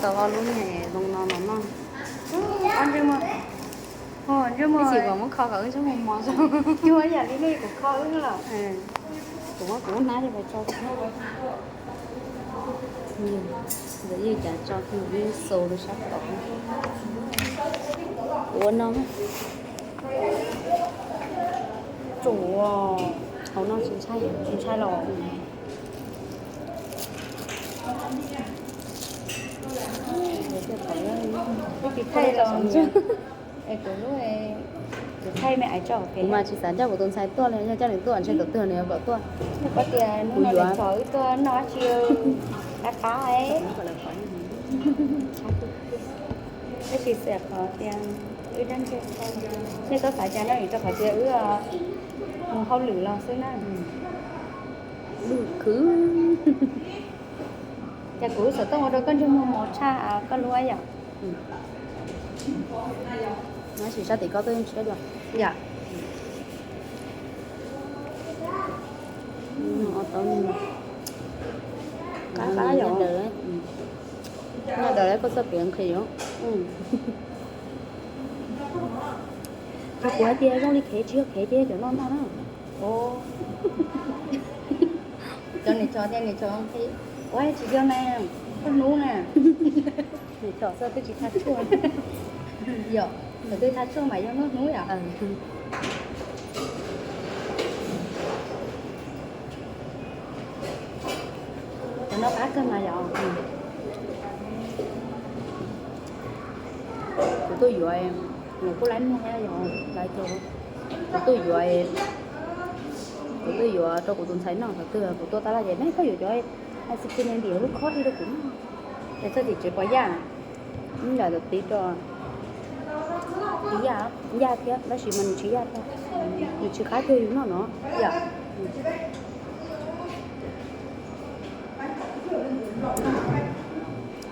Tau ob lub niag zoo no los noj. Ob ntsej muag, ntsej muag, tsis kom muab kho kom wb ntsej muag mos zoo. Cuag yam li nej kuv kho wb los. Kuv muab kuv lub hnab coj pais tso. Ntawd yeej cas tso yeej xaus rau sab tod. Kuv ua no. Tsuav hauv no tsis ntshai, tsis ntshai los. Kuv thaij los, kuv lub, kuv thaij me aiv tso. Kuv mas tsis xav coj kuv tus ntxhais tuaj li, yog coj nws tuaj ntshe thaum twg nws yuav kom tuaj. Kuv tias hnub no yuav thov wb tuaj noj dab tsi qab qab. Tab sis xav qhov tias wb dab ntse, nej txhob xav cas no vim rau qhov tias wb mus hauj lwm los xwb na. Lwj khwv. Cas kuv xov tooj ua rau koj ntsej muag mos tshaj koj lub yom. Tab sis sab tim koj twb tshiab dua. Yom. Qab qab yom. Noj daws koj txoj kev nqhis. Rau kuv hais tias zoo li khev tsis yog khev ces cov no noj na. Cov niam tsov tias niam tsov nqhis, ua tsis yog na, koj hnub na. Niam tsov xwb twb tsis tha tshuaj. Yom, thaum twg tha tshuaj mas yog hnub hnub yom. Cov no qab kawg mas yom. Kuv tuaj yuav, kuv kuj laib muag thiab yom, laiv tug. Kuv tuaj yuav, kuv tuaj yuav rau kuv tus ntxhais noj, thaum twg kuv tuaj tab laj ces, neb koj yuav cov ice cream ne, ntim lub khob di rau kuv noj. Es txog tim tsev pom yaj, ib yam ntawd tiv rau, tiv yaj, yaj thiab tab sis mas nws tsis yaj thiab, nws tsis qab cuag yus noj no. Yom.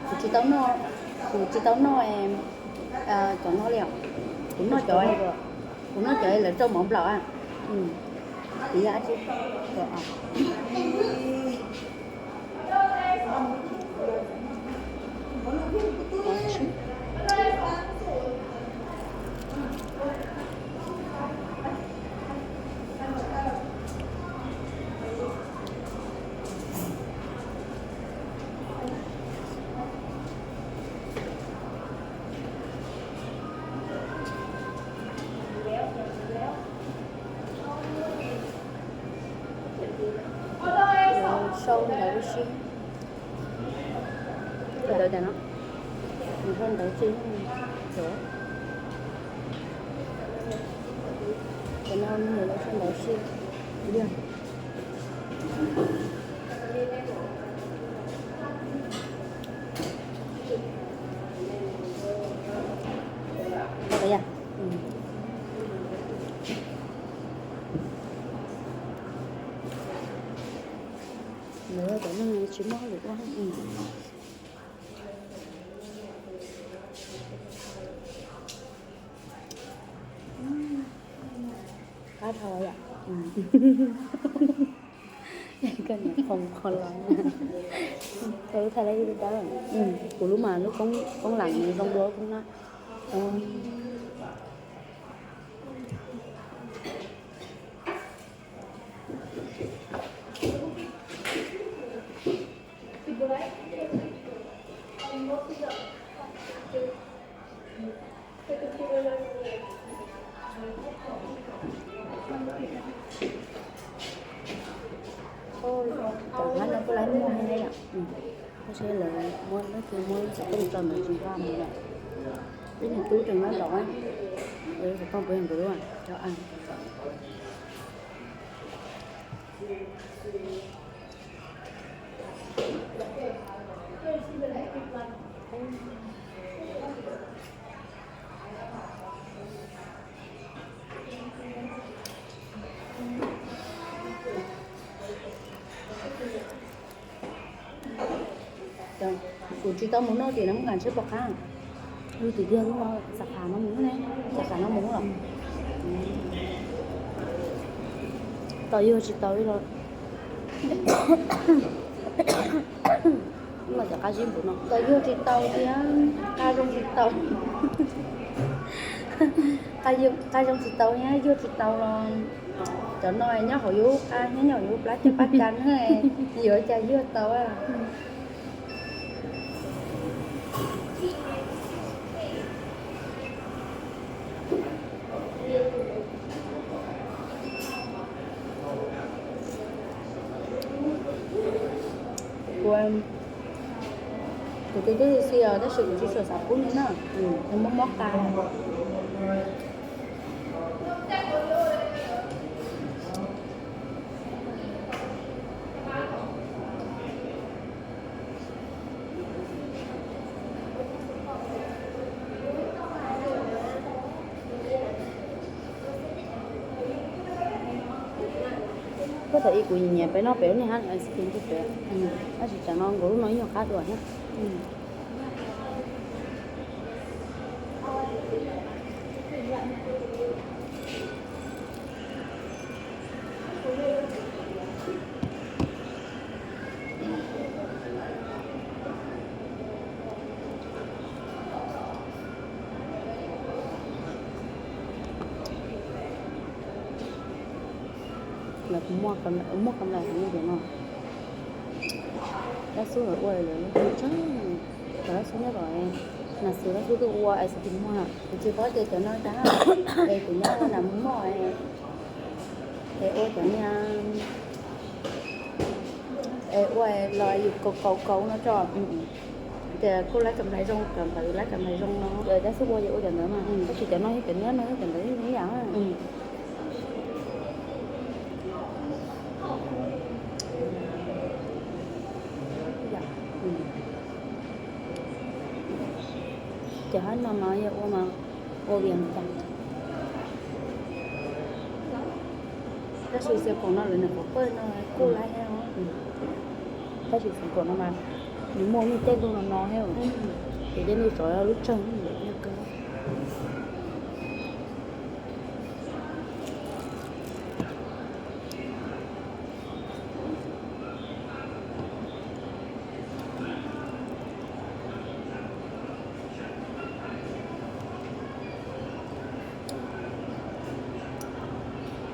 Kuv tsis tau noj, kuv tsis tau noj cov no li os. Kuv noj cov, kuv noj cov lawv rau mov nplaum. Kuv yog ab tsi. Sau ntawv ua si. Ntawv cas no? Nws sau ntawv si. Cov no nws sau ntawv si. Lawv cov neeg tsis muaj hauj lwm ua. Qab dhau yom. Koj niam qhoo qhov los. Koj lub thaij lawm ib lub dawb. Kuv lub mas lub koob lam zoo dua koob na. Cov hnab no kuj laib muag thiab yom. Tab sis lawv muab leej twg muab xov tooj tso ntawd tsis nqa mus lawm. Ib niag tub tseem nyob tod, xov tooj puav yog nkawd lub. Kuv tsis tau mus noj tim no mus nqa ntshe pom qab. Lub tim tiag lub no xav qhav no mus ne, xav qhav no mus los. Tau yog tsis tau li los. Cov qab zib npum no cov yuag tsis tau thiab, qab zoo tsis tau. Qab zoo tsis tau thiab yuag tsis tau los cov no nyob hauv yus qab thiab nyob hauv yus plab caj pab cas na, yuav cas yuag tau. Kuv, kuv twb twb xi os tab sis kuv tsis tshua xav pub li na, nws mob mob qab. Koj thaum ub kuv nyiam nyiam peb noj pem lub niag hab ice cream pem, tab sis tsam no nkaus lub no ib nyuag qab dua thiab. Lawv muaj kam lais heev li tiam no. Dab xub lawv ua lawv lub tseeb, cov dab xub nyob tom Nas Xwm dab xub twb ua ice cream muag. Kuv tsis paub tias cov no tag, es kuv nyob ua nas mos es ua cov niag, es ua los yus kaus kaus kaus no tso, tias kuj laib kam lais zoo, cov ntawd laib kam lais zoo no. Dab xub ua ces ua cov ntawd mas, tab sis cov no yog cov niab no, cov ntawd ib yam. Ces hab no mas yog ua mas ua vias cas. Tab sis xav kom no lawv nws qhov pawg no kuj laib thiab. Tab sis xav kom no mas nws muaj lub tej lub no no thiab, ces tej lub tsov lub tsawg lawm yog kawg.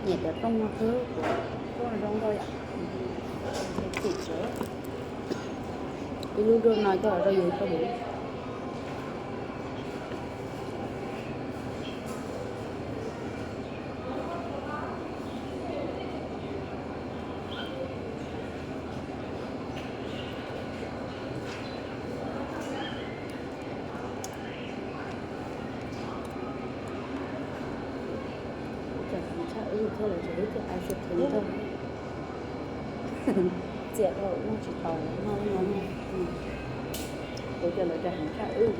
Nyiam cov rooj no xwb, rooj zoo nkauj yom. Ib lub rooj no coj los rau yus rau hauv. Tseem heev tshaj wb thiab, lawv tseem ib txhia ice cream rau. Txiam rau noj tsis tau, noj no. Kuv tias lawv tseem heev tshaj wb.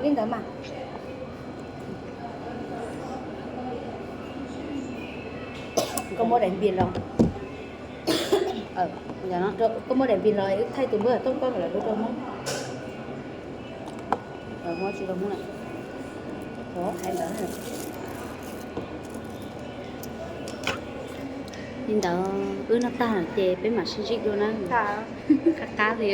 Li ntawd mas. Koj muab daim npis los, koj muab daim npis los wb thaij tus npawb tooj koj kom lawv hu rau Hmoob. Hmoob tsis tau Hmoob lawm. Li ntawd wb noj tag lawm ces peb mam sib ntsib dua na. Qab qab li.